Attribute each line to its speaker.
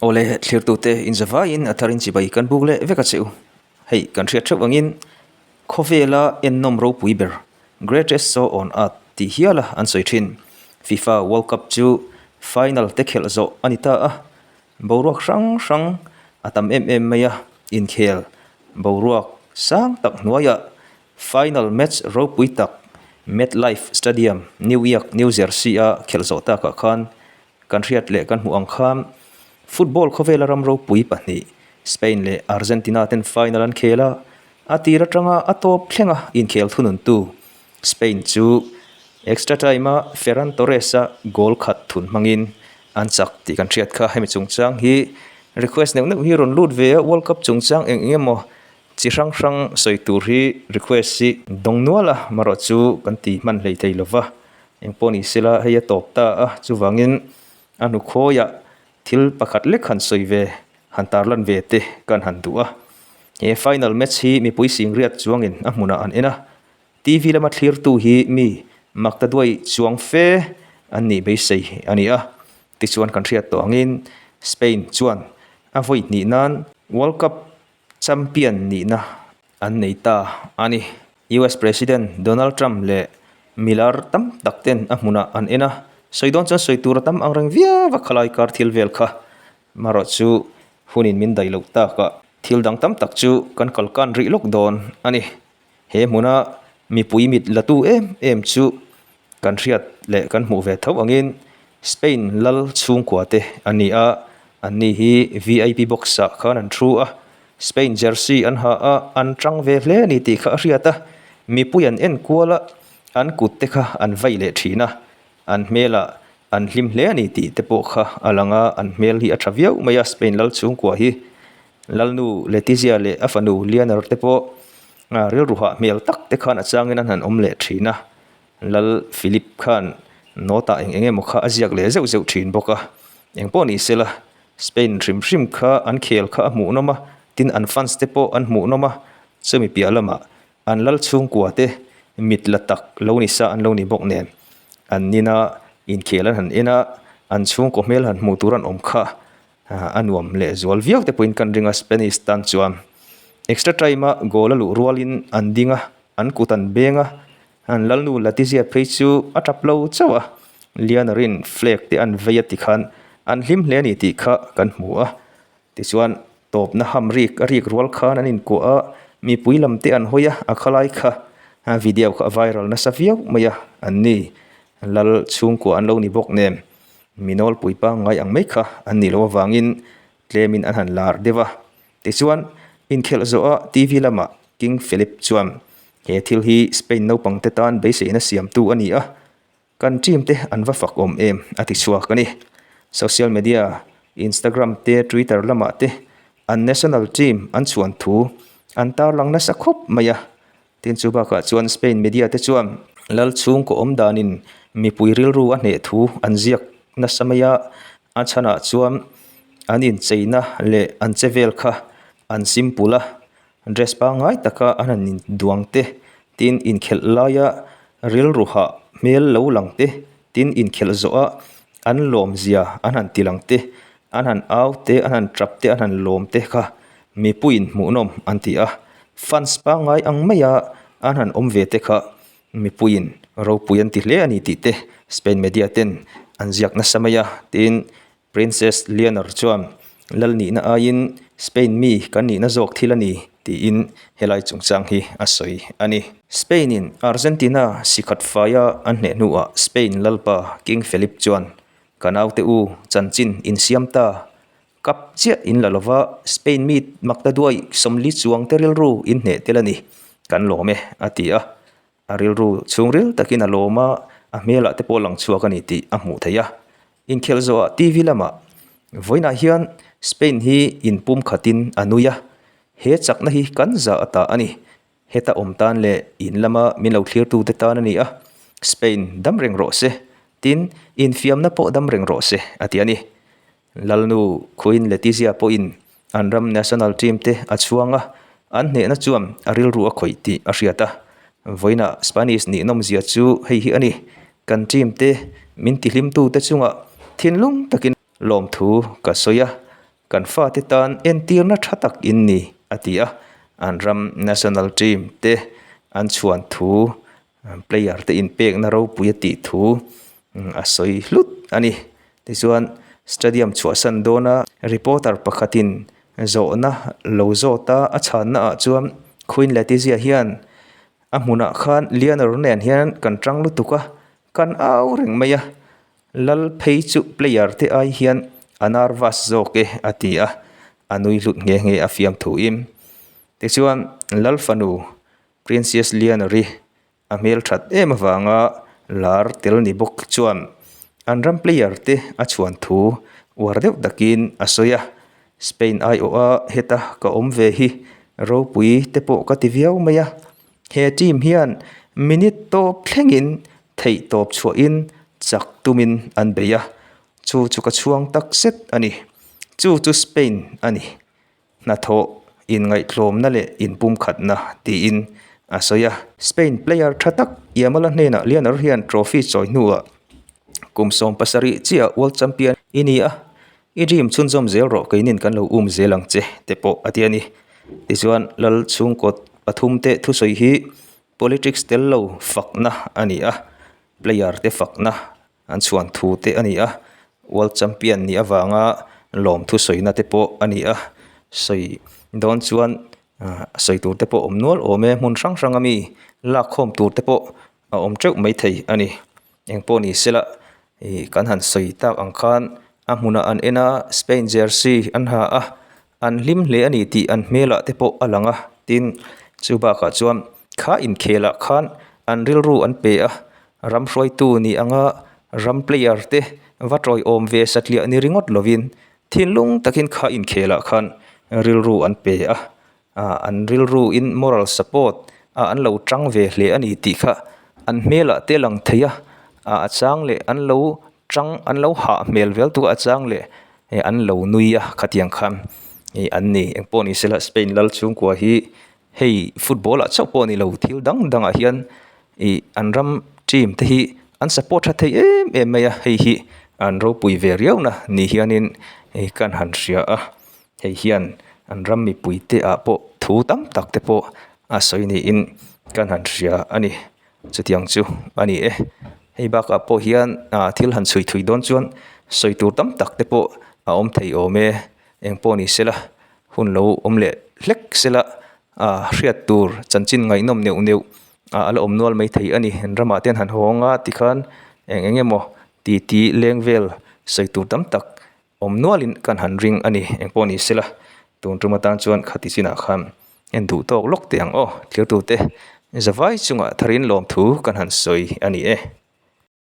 Speaker 1: Awle, thlirtute inzavaiin a tharin chibai kan buk leh vek a che u. Hei, kan hriat theuh angin khawvela ennawm ropui ber, Greatest Show on Earth tih hiala an sawi thin. FIFA World Cup chu final te khelh zawh a ni ta a, boruak hrang hrang a tam em em mai a, inkhel boruak sang tak hnuaiah final match ropui tak MetLife Stadium, New York, New Jersey-a khelh zawh takah khan Kan hriat leh kan hmuh ang khan football khawvela ram ropui pahnih Spain leh Argentina ten final an khel a, a tir atanga a tawp thlenga inkhel thununtu Spain chu extra time-a Ferran Torres-a goal khat thun hmangin an chak tih kan hriat kha. Hemi chungchang hi request neuh neuh hi rawn lut ve a, World Cup chungchang eng eng emaw chi hrang hrang sawi tur hi request hi dawng nual a, marawh chu kan ti hman hlei thei lova. Engpawh ni sela hei a tawp ta a, chuvangin a hnukhawiah thil pakhat lek han sawi ve, han tarlan ve te kan han duh a. He final match hi mipui singriat chuangin a hmunah an en a, TV lama thlirtu hi mi makta duai chuang fe an nih beisei a ni a. Tichuan kan hriat tawh angin Spain chuan a vawi hnih nan World Cup champion nihna an nei ta a ni. US President Donald Trump leh milar tam tak ten a hmunah an en a, sawi dawn chuan sawi tur a tam ang reng viau a khalai kar thil vel kha. Marawh chu hunin min daih loh takah thil dang tam tak chu kan kalkan rih lawk dawn a ni. He hmuna mipui mit la tu em em chu kan hriat leh kan hmuh ve tho angin Spain lal chhungkua te a ni a, anni hi VIP box ah khan an thu a, Spain jersey an ha a, an tang ve hle a ni tih kha a hriat a, mipui an en kual a, an kut te kha an vaih leh thin a, an hmelah an hlim hle a ni tih te pawh kha a lang a, an hmel hi a tha viau mai a Spain lal chhungkua hi. Lalnu Letizia leh a fanu Leonor te pawh rilru hah hmel tak te khan a changin an han awm leh thin a, Lal Philip khan note ah eng eng emaw kha a ziak leh zeuh zeuh thin bawk a, eng pawh ni sela Spain hrim hrim kha an khel kha a hmuhnawm a, tin an fans te pawh an hmuhnawm a, chumi piah lamah an lal chhungkua te mit la tak lo ni sa an lo ni bawk nen an nina inkhel an han en a, an chhungkaw hmel han hmuh tur an awm kha. A nuam leh zual viau te pawhin kan ring a Spanish tan chuan extra time a goal a luh rualin an ding a, an kut an beng a, an lalnu Letizia phei chu a tap lo chauh a, Leonor-in flag te an vei a tikhan an hlim hle a ni tih kha kan hmu a, tichuan tawpna ham rik a rik rual khan an inkuah a, mipui lam te an hawi a, a khalai kha video kha a viral nasa viau mai a, anni lal chhungkua an lo ni bawk nen. Mi nawlpui pangngai ang mai kha an nih loh avangin tlemin an han lar deuh a. Tichuan, inkhelh zawha TV lamah King Philip chuan he thil hi Spain naupangte tan beiseina siamtu a ni a, kan team te an va fak awm em a ti chhuak a ni. Social media, Instagram te Twitter lamah te an national team an chhuan thu an tarlang nasa khawp mai a. Tin chu bakah chuan Spain media te chuan lal chhungkaw awm danin mipui rilru a hneh thu an ziak nasa mai a, a chhanah chuan an incheina leh an che vel kha an simple a, dress pangngai taka an han induang te, tin inkhelh laia rilru hah hmel lo lang te, tin inkhelh zawha an lawmzia an han ti lang te, an han au te, an han tap te, an han lawm te kha Mipuiin hmuhnawm an ti a, fans pangngai ang maia an han awm ve te kha mipuiin ropui an ti hle a ni tih te Spain media ten an ziak nasa mai a, tiin Princess Leonor chuan lal nihna aiin Spain mi kan nihna zawk thil a ni tiin helai chungchang hi a sawi a ni. Spain in Argentina sikhat faia an hneh hnuah Spain lalpa King Felipe chuan Ka naute u chanchin insiam ta Cup chiah in la lova Spain mi makta duai 40 chuang te rilru in hneh tel a ni, kan lawm e, a ti a. A rilru chhungril takin a lawm a, a hmelah te pawh lang chhuak a ni tih a hmuh theih a. Inkhelh zawhah TV lamah vawiinah hian Spain hi inpum khatin a nui a, he chakna hi kan zah ata a ni. Heta awm tan leh in lama min lo thlirtute tan a ni a, Spain dam reng rawh se, tin, infiamna pawh dam reng rawh se, a ti a ni. Lalnu Queen Letizia pawhin an ram national team te a chhuang a, an hnehna chuan a rilru a khawih tih a hriat a. Vawiinah Spanish nihnawmzia chu hei hi a ni, kan team te min tihlimtute chungah thinlung takin lawmthu ka sawi a. Kan fate tan entirna tha tak in ni, a ti a. An ram national team te an chhuan thu, player te inpekna ropui a tih thu a sawi hlut a ni. Tichuan, stadium chhuahsan dawna reporter pakhatin zawhna lo zawt a, a chhanna ah chuan Queen Letizia hian a hmunah khan Leonor nen hian kan tang lutuk a, kan au reng mai a, Lal phei chu player te ai hian a nervous zawk e a ti a, a nui hlut nghe nghe a fiam thuin. Tichuan Lal fanu Princess Leonor-i a hmel that em avanga lar tel ni bawk chuan an ram player te a chhuan thu uar deuh takin a sawi a, Spain aiawha heta ka awm ve hi ropui te pawh ka ti viau mai a, he team hian minute tawp thlengin theih tawp chhuahin chak tumin an bei a, chu chu ka chhuang tak zet a ni, chu chu Spain a ni. Hnathawh, inngaihtlawmna leh inpumkhatna tiin a sawi a. Spain player tha tak Yamal-a hnenah Leonard hian trophy chawi hnuah kum 70 chiah World Champion i ni a, i dream chhunzawm zel rawh keinin kan lo um zel ang che te pawh a ti a ni. Tichuan Lal chhungkaw pathumte thusawi hi politics tel lo fakna a ni a, player te fakna An chhuan thu te a ni a, World Champion nih avanga lawmthu sawina te pawh a ni a, sawi dawn chuan sawi tur te pawh awm nual awm e, hmun hrang hrang ami lakkhawm tur te pawh a awm teuh mai thei a ni. Engpawh ni sela ih kan han sawi tak ang khan a hmunah an en a, Spain jersey an ha a, an hlim hle a ni tih an hmelah te pawh a lang a, tin chu bakah chuan kha inkhelah khan an rilru an pe a, ram hruaitu ni anga ram player te va tawiawm ve satliah ni ringawt lovin thinlung takin kha inkhelah khan rilru an pe a, ah an rilru in moral support ah an lo tang ve hle a ni tih kha an hmelah te lang thei a, ah a chang leh an lo tang an lo hah hmel vel tuk a a chang leh hei an lo nui a khatiang khan ih an ni engpawh ni sela Spain lal chhungkua hi hei football ah chauh pawh a ni lo thil dang dang ah hian ih an ram team te hi an support tha thei em em mai a hei hi an ropui ve riau na ni hianin ih kan han hria a hei hian an ram mipui te ah pawh thu tam tak te pawh a sawi niin kan han hria a ni. Chutiang chu a ni e. Hei bakah pawh hian ah thil han chhui thui dawn chuan sawi tur tam tak te pawh a awm thei awm e. Eng pawh ni sela hun lo awm leh hlek sela ah hriat tur chanchin ngaihnawm neuh neuh ah a la awm nual mai thei a ni. An ramah te an han hawng a tikhan eng eng emaw ti ti leng vel sawi tur tam tak awm nualin kan han ring a ni. Eng pawh ni sela tun tum atan chuan khati chinah khan en duh tawk lawk teh ang aw thirtute zavai chungah tharin lawmthu kan han sawi a ni e.